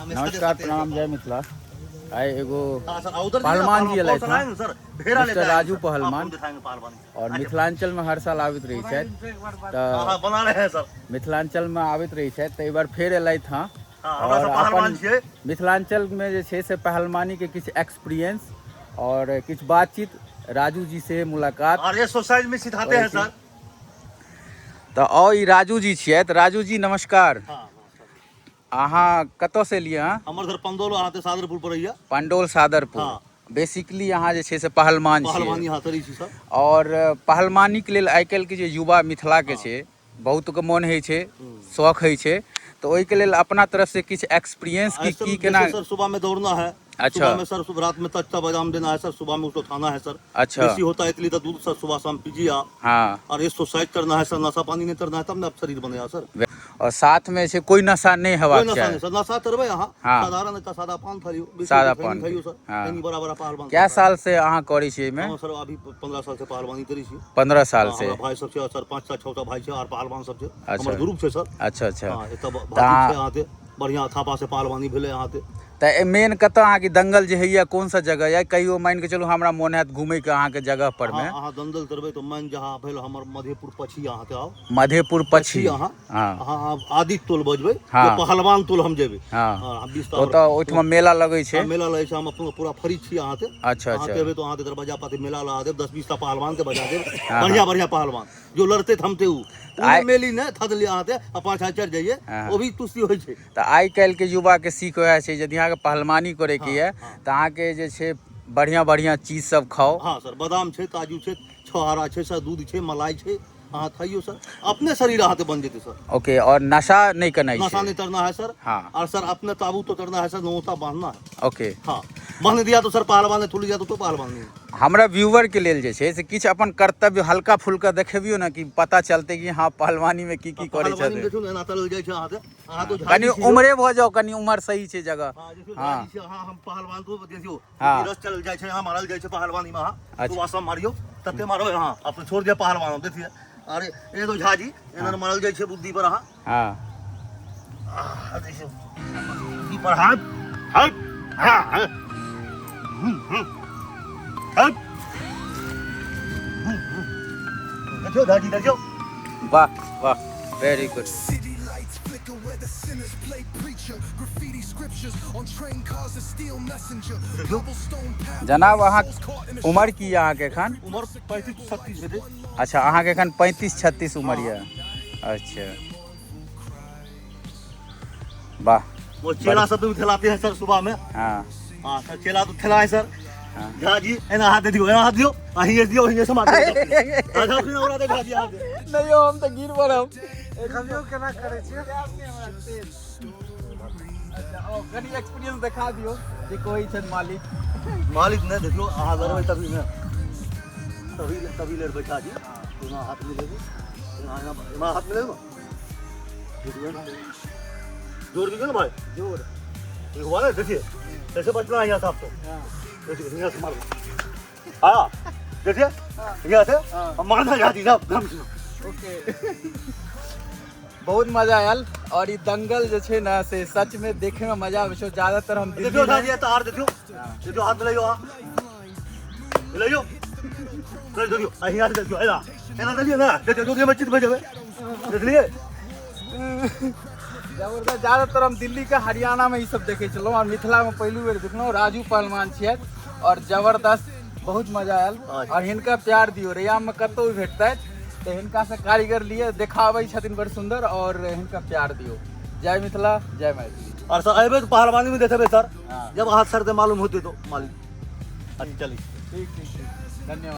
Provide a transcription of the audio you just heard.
नमस्कार, प्रणाम, जय मिथिला। आइ एगो हाँ सर, उधर पहलवान जी एलथि सर, हँ, सर भेड़ा मिस्टर लेते आएंगे राजू सर। पहलवान। आपको दिखाएंगे पहलवानी। और मिथिलांचल में हर साल आबैत रहै छथि। हाँ तऽ हाँ, बना रहे हैं सर। मिथिलांचल में आबैत रहै छथि, तऽ एहि बार फेर एलथि हँ। हाँ, हमरा और सब पहलवान अपन छियै। मिथिलांचल में जे छै से पहलवानी के किछु एक्सपीरियंस और किछु बातचीत, राजू जी से मुलाकात और ये सोसाइटी में सिखाते हैं सर। तऽ आओ, ई राजू जी छियै। तऽ राजू जी, नमस्कार। हाँ। अहाँ कतऽ से एलियै हँ? हमर सर पंडौल, अहाँ सादरपुर पड़ैया। पंडौल सादरपुर। हाँ। बेसिकली अहाँ जे छै से पहलवान पहलवानी छियै? हाँ, करै छी सर। और पहलवानीके लेल आइ काल्हिके जे युवा मिथिलाके छै, बहुतके मोन होइ छै, शौक होइ छै, तऽ ओहिके लेल अपना तरफ से किछु एक्सपीरियंस की सर, की जैसे केना? सर, सुबह में दौड़ना है। सुबह में सर, सुबह रात में तच्चा बादाम देना है सर, सुबह में उसको खाना है सर। बेसी होता है 1 लीटर दूध सर सुबह शाम पीजिए आप। और ये एक्सरसाइज करना है सर, नशा पानी नहीं करना है, तब ना आप शरीर बनेगा सर। और साथ में छै कोई नशा नहीं कोई हेबाक नशा चाही। नहीं सर, नशा करबै अहाँ साधारण एकटा सादा पान खाइयो, बेसी सादा खैनी पान। खाइयो सर। खैनी बड़ा बड़ा पहलवान। कै साल से अहाँ करै छियै एहिमे? हम सर अभी 15 साल से पहलवानी करै छी। 15 साल से? हमरा भाई सब छै सर, पाँचटा छओटा भाई छै और पहलवान सब छै। हमर ग्रुप छै सर। अच्छा अच्छा हाँ, एतऽ भातिज छै अहाँके, बढ़िआँ थापा से पहलवानी भेलै अहाँके। तऽ मेन कतऽ अहाँके दंगल जे होइए, कोन सा जगह यऽ? कहियो मानि कऽ चलू हमरा मोन हैत घुमैके अहाँके जगह पर मे। अहाँ अहाँ दंगल करबै तऽ मन जहाँ भेल हमर मधेपुर पछी अहाँके आउ। मधेपुर पछी? अहाँ अहाँ आदित्य टोल बजबै। पहलवान टोल हम जेबै। हाँ, 20 टा। ओतऽ ओहिठमा मेला लगै छै? हाँ, मेला लगै छै, हम अपन पूरा फरी छी अहाँके। अच्छा। अहाँ एबै तऽ अहाँके दरवाजा पाते मेला लगा देब, 10 20 टा पहलवान के बजा देब, बढ़िया बढ़िया पहलवान जो लड़ते थमते उ आइ- मेली ने थदली अहाँके आ पाछा चढ़ि जाइए। ओ भी तुष्टि होइ छै। तऽ आइ काल्हिके युवाके सीख वएह छै, यदि अहाँके पहलवानी करैके यऽ तऽ अहाँके जे छै बढ़िआँ बढ़िआँ चीज सब खाउ। हाँ सर, बादाम छै, काजू छै, छुहारा छै सर, दूध छै, मलाई छै, अहाँ खाइयो सर, अपने शरीर अहाँके बन जेतै सर। ओके, और नशा नहि करनाइ नशा छै। नहीं करना है सर। और सर, अपने ताबूत तो करना है सर, नौता बांधना है। हाँ, बांध दिया तो सर पहलवान ने, थुल दिया तो पहलवान नहीं। हमरा व्यूअर के लेल जे छै से किछु अपन कर्तव्य हल्का फुल्का देखेबियौ ने कि पता चलतै कि हाँ, पहलवानी में की की करै पहलवानी में छथिन। देखियौ ने, एना तरल जाइ छै अहाँके, अहाँ तो कनि उम्रे भऽ जाउ, कनि उमर सही छै जगह। हाँ, देखियौ। झाड़ी छै अहाँ, हम पहलवान तो देखियौ। रस चलल जाइ छै, अहाँ मारल जाइ छै पहलवानी में अहाँ। सुबह शाम मारियौ, तते मारबै अहाँ, अपन छोड़ दिअ पहलवान। देखिए, अरे एगो झा जी एना मारल जाइ छै बुद्धि पर अहाँ। देखियौ, बुद्धि पर हाथ हाथ, हाँ हाँ, हम्म, हम्म, हाथ, देखियौ झा जी, देखियौ। वाह वाह, very good. City lights flicker where the sinners play preacher. Graffiti scriptures on train cars and steel messenger. Cobblestone path. जनाब, अहाँ उमर की यऽ अहाँके एखन? उमर 35 36 हेतै। अच्छा, अहाँके एखन 35 36 उमर यऽ। अच्छा, वाह। वो चेला सब भी ठेलाते हैं सर सुबह में। हाँ सर, चेला तो ठेला है सर। झा जी, एना हाथ दे दियो, एना हाथ दियो, आ हिये दियो, हिये से मार दियो। आधा फिर ओरा दे झा जी हाथ दे। नहि यौ, हम तऽ गिर पड़ब। देखियौ केना करै छियै। कनि एक्सपीरियंस देखा दियौ जे कहै छथि मालिक। मालिक ने, देखियो, अहाँ लड़बै तभी ने, तभी तभी लड़बै झा जी। एना हाथ मिलेबै, एना एना एना हाथ मिलेबै, देखिए ना, जोर दीजिए ना भाई। जोर। ये हुआ ना, देखिए कैसे बचना है यहाँ से आपको। देखिए, यहाँ से मारो, हाँ, देखिए यहाँ से हम मारना झा जी साहब दम से। ओके, बहुत मजा आयल और ई दंगल जे छै ने से सच में देखे में मजा आबै छै। ज्यादातर हम दिल्ली देखियो झा में जी, तार देखियो, देखियो, हाथ मिलाइयो, हाँ मिलाइयो, चल देखियो, आ यहाँ से देखियो, एना एना देखियो ना, देखियो, जो में चित भेजबे, देखलिए? जबरदस्त। ज्यादातर हम दिल्ली के, हरियाणा में ई सब देखै छलहुँ और मिथिला में पहिलू बेर देखलहुँ। राजू पहलवान छियथि और जबरदस्त, बहुत मजा आयल। और हिनका प्यार दियौ, रैयाम में कतहु भी भेटतथि तऽ हिनका से कारीगर लिए देखाबै छथिन बड़ सुंदर और हिनका प्यार दियौ। जय मिथिला, जय मैथिली। और सर, अबे तो पहलवानी में देखेबे सर। जब हाथ सर से मालूम होते तो मालिक, अच्छा चलिए। ठीक ठीक ठीक, धन्यवाद।